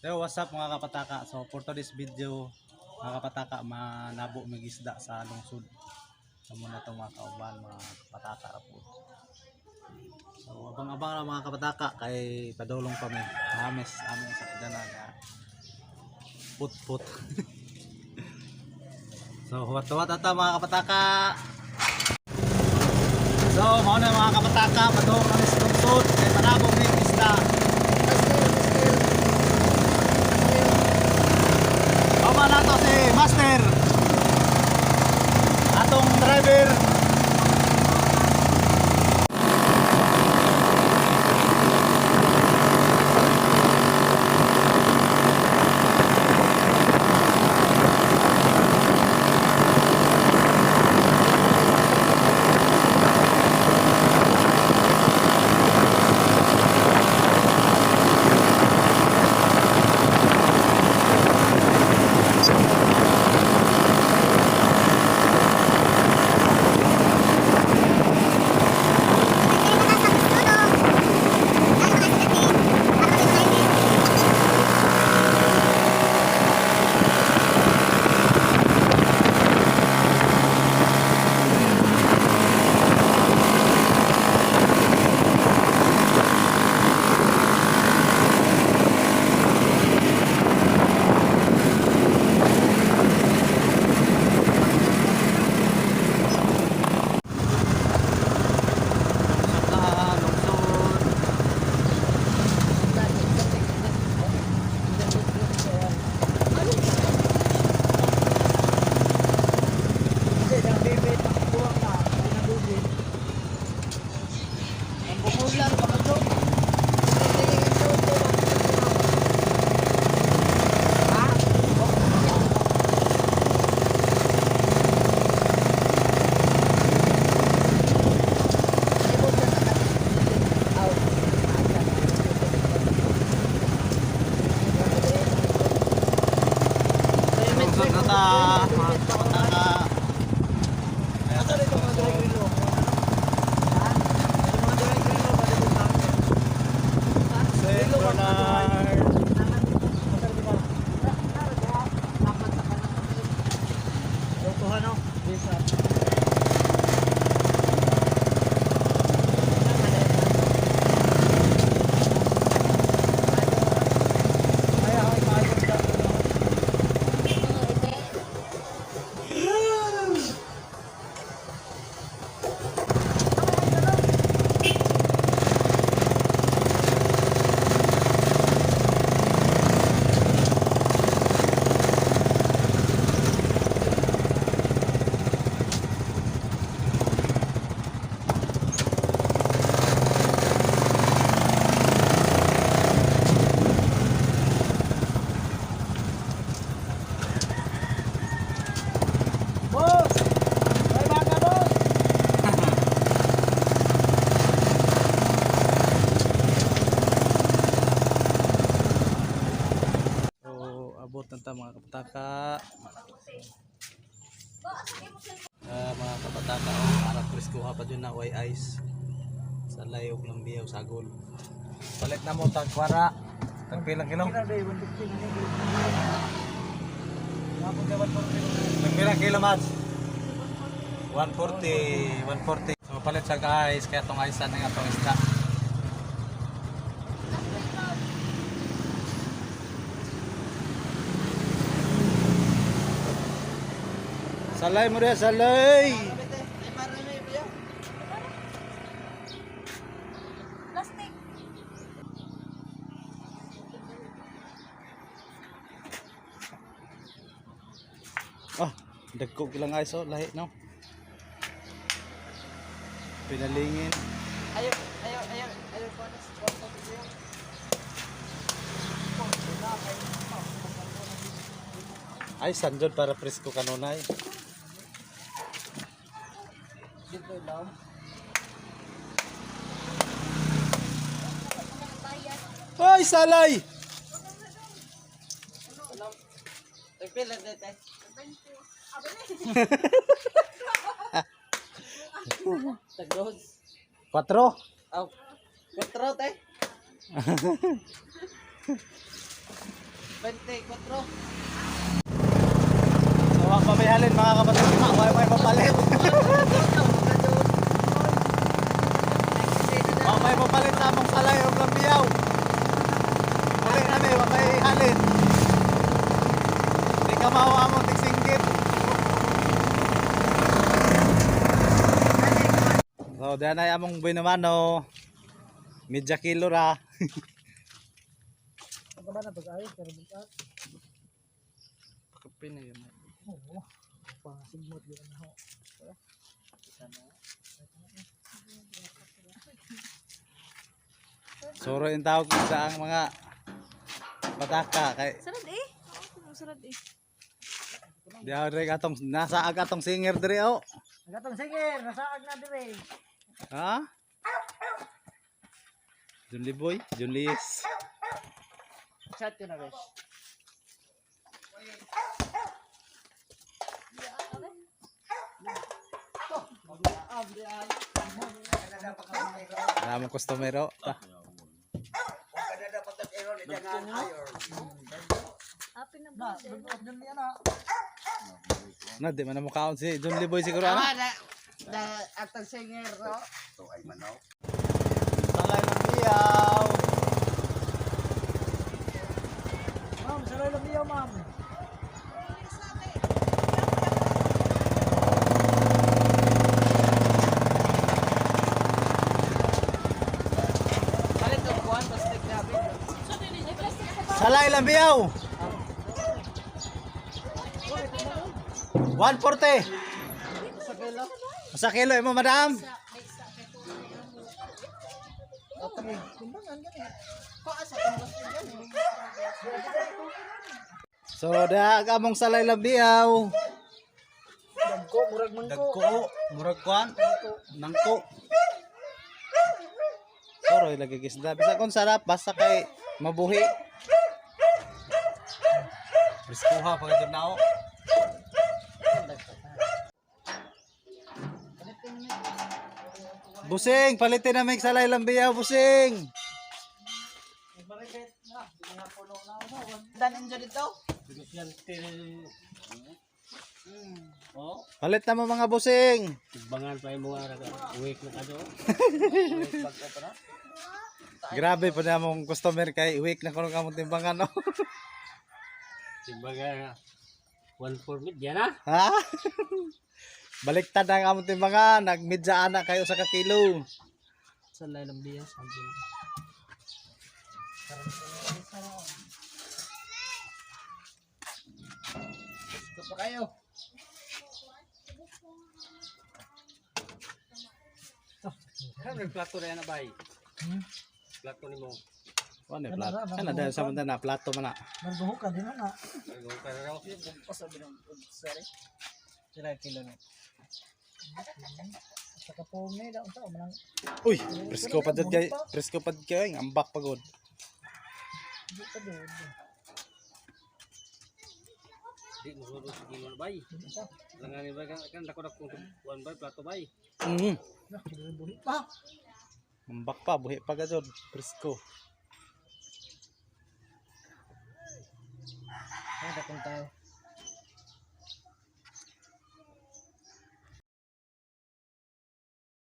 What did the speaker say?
So what's up, mga kapataka? So for today's video, mga kapataka, manabo mig isda sa lungsod. So muna itong mga kauban, mga kapataka ra po. So abang-abang ra, mga kapataka, kay padulong pa mi. Names among sakyanan na put-put. So huwat-huwat ata, mga kapataka. So mao na, mga kapataka, padulong kami sa lungsod kay manabo mig isda. Tama na to si Master. Atong driver. Lungsod na, lungsod. Lungsod na ta, mga kapataka. Ayan, Saint Bernard. Boss! May baka, boss! So abot na ta, mga kapataka. Mga kapataka, oh, para presko pa dyan na way ice. Sa layog lang biyaw, sagol. Palit na mo tag kwara. Tag pilang kilo? Tag pilang kilo, Mads? 140, 140. So palit sa ice, kaya tong ice na nga tong isda. Salay mo rin, salay! Plastic. Ah, dagko kilang ice oh, lahi no. Pinalingin. Ayaw, ayaw, ayaw, ayaw ko na sa kwarto ko. Ay, sanjod para presko kanunay. Dito lang. Ay, salay! Tagpila dito. Tagdos. Quatro. Aw. Kwatro te. 24. So, wa pa may halin, mga kapatid. Wa may mapalit. Wa may mapalit sa among salay o lambiyaw. Muli nami, wa may halin. Di ka mawa among tigsinggit. So, diyan ay among binamano. Medya kilo ra. Pagkaba na pag-ayos, pero bukat. Kape na yun. Oo. Pasigmot yun na ho. Suro yung tawag sa ang mga pataka kay Sarad eh. Oo, sarad eh. di ako diri atong nasa ag atong singer diri oh. Nagatong singer, nasaag na dire. Ha? John Lee Boy, John Lees. Chat ko na, guys. Wala mong customer oh. Ta. Apin na ba? Na di man na mukaon si John Lee Boy siguro ano. Na, na, atong singer, no? Salay ng biyaw. Ma'am, salay lang niyo, ma'am. Palit og kuan plastic grabe. Salay lang biyaw. 140. Sa kilo. Sa kilo mo, madam. Timbangan gani. Ko asa kang plastic gani. So, dag among salay lang biyaw. Dagko murag mangko. Dagko, murag kuan, nangko. Soroy lagi gisda. Bisa kung sarap, basta kay mabuhi. Priskuha pa ito na. Busing, palitin na may salay lang biyaw, busing. Dan enjoy dito. Palit na mo mga busing. Bangan pa yung mga week na kado. Grabe pa na mong customer kay week na kuno kamong timbangan no. Timbangan 1.4 mid yan ah. Ha? Baliktad ang among timbangan, nagmidya ana kayo sa kakilo. Salay lang biya sabi. Gusto pa kayo. Kan may plato na yan na bay. Plato ni mo. Ano plato? Ano dahil sa man na plato man na. Marbuho ka din na. Nagawa ka raw. Pasabi ng sorry. Sila kilo na. Saka po may daw sa manang Uy, presko pa dyan kay, presko pa dyan kay, ambak pagod. di pa doon. Di mo sulod sa kilo na bay. Langan ni bay kan kan dako dako kuan bay plato bay. Nah, buhi pa. Ambak pa, buhi pa ka dyan, presko. Ay, dakong tao.